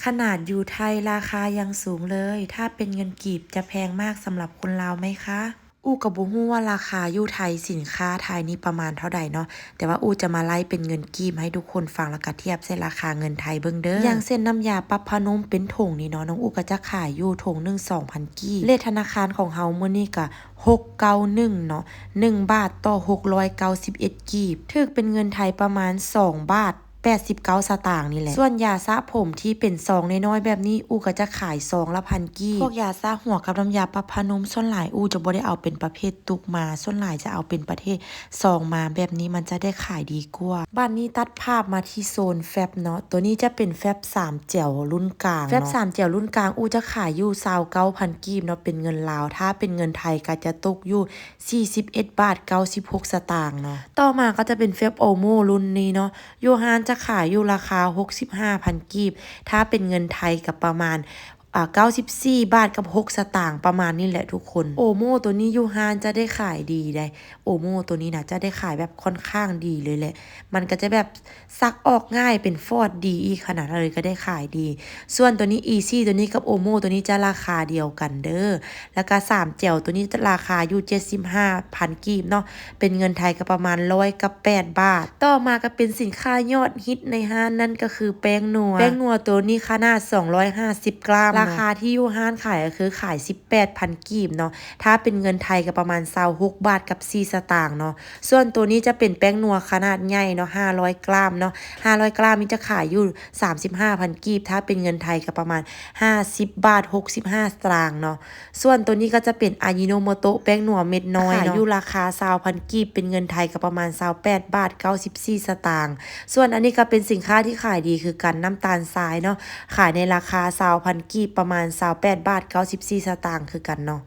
ຂະໜາດຢູ່ໄທລາຄາຍັງສູງເລີຍ, ຖ້າເປັນເງິນກີບຈະແພງມາກສຳລັບຄົນລາວໄໝຄະ? ອູກະບໍ່ຮູ້ວ່າລາຄາຢູ່ໄທ ສິນຄ້າໄທນີ້ປະມານເທົ່າໃດເນາະ, ແຕ່ວ່າອູຈະມາໄລ່ເປັນເງິນກີບໃຫ້ທຸກຄົນຟັງ ແລ້ວກະທຽບໃສ່ລາຄາເງິນໄທເບິ່ງເດີ. ຢ່າງເຊັ່ນ ນ້ຳຢາປັບຜ້ານຸ້ມເປັນຖົງນີ້ເນາະ, ນ້ອງອູກະຈະຂາຍຢູ່ຖົງໜຶ່ງສອງພັນກີບ. ເລດທະນາຄານຂອງເຮົາມື້ນີ້ກະຫົກເກົ້າໜຶ່ງເນາະ, ໜຶ່ງບາດຕໍ່ຫົກຮ້ອຍເກົ້າສິບເອັດກີບ, ຖືກເປັນເງິນໄທປະມານສອງບາດ ແປດສິບເກົ້າສະຕາງນີ້ແຫຼະ. ສ່ວນຢາສະຜົມທີ່ເປັນຊອງນ້ອຍໆແບບນີ້ ອູກະຈະຂາຍຊອງລະພັນກີບ. ພວກຢາສະຫົວກັບນ້ຳຢາປັບຜ້ານຸ້ມ ສ່ວນຫຼາຍອູຈະບໍ່ໄດ້ເອົາເປັນປະເພດຕຸກມາ, ສ່ວນຫຼາຍຈະເອົາເປັນປະເພດຊອງມາ, ແບບນີ້ມັນຈະໄດ້ຂາຍດີກວ່າ. ບາດນີ້ຕັດພາບມາທີ່ໂຊນແຟັບເນາະ, ໂຕນີ້ຈະເປັນແຟັບສາມແຈ່ວລຸ້ນກາງເນາະ. ແຟັບສາມແຈ່ວລຸ້ນກາງ ອູຈະຂາຍຢູ່ຊາວເກົ້າພັນກີບເນາະ ເປັນເງິນລາວ, ຖ້າເປັນເງິນໄທກະຈະຕົກຢູ່ສີ່ສິບເອັດບາດເກົ້າສິບຫົກສະຕາງເນາະ. ຕໍ່ມາກະຈະເປັນແຟັບໂອໂມລຸ້ນນີ້ເນາະ, ຢູ່ຮ້ານຈະຂາຍຢູ່ລາຄາຫົກສິບຫ້າພັນກີບ, ຖ້າເປັນເງິນໄທກະປະມານ ອາ ເກົ້າສິບສີ່ບາດກັບຫົກສະຕາງ ປະມານນີ້ແຫຼະທຸກຄົນ. ໂອໂມໂຕນີ້ຢູ່ຮ້ານຈະໄດ້ຂາຍດີໃດ໋, ໂອໂມໂຕນີ້ນະຈະໄດ້ຂາຍແບບຄ່ອນຂ້າງດີເລີຍແຫຼະ, ມັນກະຈະແບບຊັກອອກງ່າຍ ເປັນຟອດດີອີກຂະໜາດນັ້ນເລີຍ ກະໄດ້ຂາຍດີ. ສ່ວນໂຕນີ້ອີຊີ ໂຕນີ້ກັບໂອໂມໂຕນີ້ຈະລາຄາດຽວກັນເດີ. ແລ້ວກະສາມແຈ່ວໂຕນີ້ລາຄາຢູ່ເຈັດສິບຫ້າພັນກີບເນາະ, ເປັນເງິນໄທກະປະມານຮ້ອຍກັບແປດບາດ. ຕໍ່ມາກະເປັນສິນຄ້າຍອດຮິດໃນຮ້ານ ນັ້ນກະຄືແປ້ງນົວ. ແປ້ງນົວໂຕນີ້ຂະໜາດສອງຮ້ອຍຫ້າສິບກຣາມເນາະ, ລາຄາທີ່ຢູ່ຮ້ານຂາຍກະຄືຂາຍສິບແປດພັນກີບເນາະ, ຖ້າເປັນເງິນໄທກະປະມານຊາວຫົກບາດກັບສີ່ສະຕາງເນາະ. ສ່ວນໂຕນີ້ຈະເປັນແປ້ງນົວຂະໜາດໃຫຍ່ເນາະ, ຫ້າຮ້ອຍກຣາມເນາະ, ຫ້າຮ້ອຍກຣາມນີ້ຈະຂາຍຢູ່ສາມສິບຫ້າພັນກີບ, ຖ້າເປັນເງິນໄທກະປະມານຫ້າສິບບາດຫົກສິບຫ້າສະຕາງເນາະ. ສ່ວນໂຕນີ້ກະຈະເປັນອາຢິໂນໂມໂຕະ ແປ້ງນົວເມັດນ້ອຍເນາະ, ຂາຍຢູ່ລາຄາຊາວພັນກີບ, ເປັນເງິນໄທກະປະມານຊາວແປດບາດເກົ້າສິບສີ່ສະຕາງ. ສ່ວນອັນນີ້ກະເປັນສິນຄ້າທີ່ຂາຍດີຄືກັນ, ນ້ຳຕານຊາຍເນາະ, ຂາຍໃນລາຄາຊາວພັນກີບ, ປະມານຊາວແປດບາດເກົ້າສິບສີ່ສະຕາງຄືກັນເນາະ.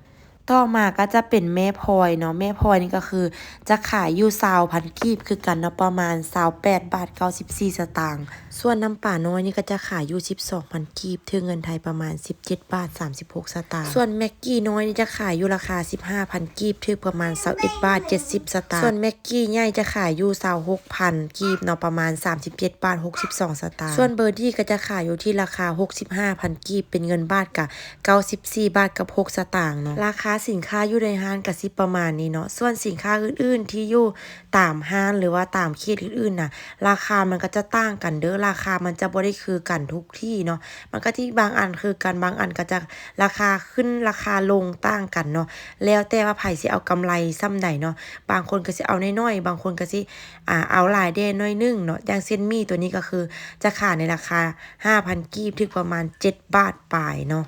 ຕໍ່ມາກະຈະເປັນແມ່ພອຍເນາະ, ແມ່ພອຍນີ້ກະຄືຈະຂາຍຢູ່ຊາວພັນກີບຄືກັນເນາະ, ປະມານຊາວແປດບາດເກົ້າສິບສີ່ສະຕາງ. ສ່ວນນ້ຳປານ້ອຍນີ້ກະຈະຂາຍຢູ່ສິບສອງພັນກີບ, ຖືກເງິນໄທປະມານສິບເຈັດບາດສາມສິບຫົກສະຕາງ. ສ່ວນແມັກກີ້ນ້ອຍນີ້ຈະຂາຍຢູ່ລາຄາສິບຫ້າພັນກີບ, ຖືກປະມານຊາວເອັດບາດເຈັດສິບສະຕາງ. ສ່ວນແມັກກີ້ໃຫຍ່ຈະຂາຍຢູ່ຊາວຫົກພັນກີບເນາະ, ປະມານສາມສິບເຈັດບາດຫົກສິບສອງສະຕາງ. ສ່ວນເບີດີ້ກະຈະຂາຍຢູ່ທີ່ລາຄາຫົກສິບຫ້າພັນກີບ, ເປັນເງິນບາດກະເກົ້າສິບສີ່ບາດກັບຫົກສະຕາງເນາະ. ລາຄາສິນຄ້າຢູ່ໃນຮ້ານກະຊິປະມານນີ້ເນາະ. ສ່ວນສິນຄ້າອື່ນໆທີ່ຢູ່ຕາມຮ້ານ ຫຼືວ່າຕາມເຂດອື່ນໆນະ, ລາຄາມັນກະຈະຕ່າງກັນເດີ, ລາຄາມັນຈະບໍ່ໄດ້ຄືກັນທຸກທີ່ເນາະ, ມັນກະຈະບາງອັນຄືກັນ, ບາງອັນກະຈະລາຄາຂຶ້ນລາຄາລົງຕ່າງກັນເນາະ, ແລ້ວແຕ່ວ່າໃຜຊິເອົາກຳໄລສ່ຳໃດເນາະ. ບາງຄົນກະຊິເອົາໜ້ອຍໆ, ບາງຄົນກະຊິ ອາ ເອົາຫຼາຍແດ່ໜ້ອຍໜຶ່ງເນາະ. ຢ່າງເຊັ່ນໝີ່ໂຕນີ້ກະຄືຈະຂາຍໃນລາຄາຫ້າພັນກີບ, ຖືກປະມານເຈັດບາດປາຍເນາະ.